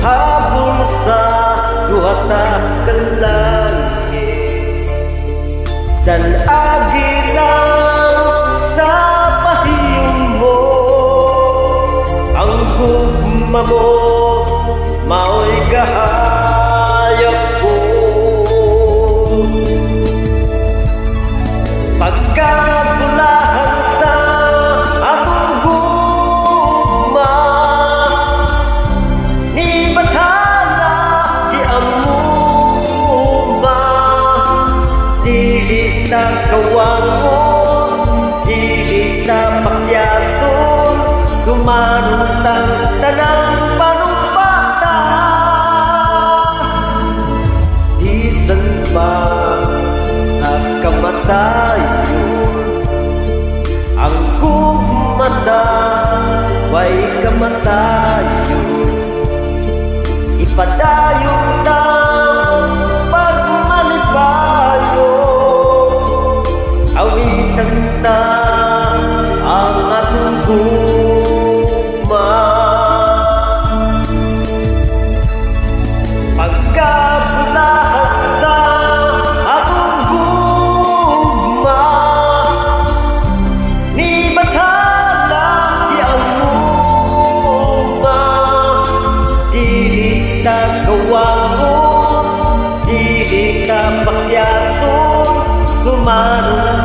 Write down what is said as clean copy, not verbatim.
Habol sa duha ta ka langit, Dan-agi lang sa pahiyom mo. Ang gugma mo mao'y gahayag ko. Pagkabulahan sa atong gugma, ni Bathala giamuma. Dili ta kawangon, dili ta pakyason, tumanon ta tanang panumbata. Bisan pa sa kamatayon, ang gugma way kamatayon. Ipadayon ta pagmalipayo, awitan ta ang atong gugma. Pagkabulahan sa atong gugma, ni Bathala giamuma. Dili ta kawangon, dili ta pakyason, tumanon.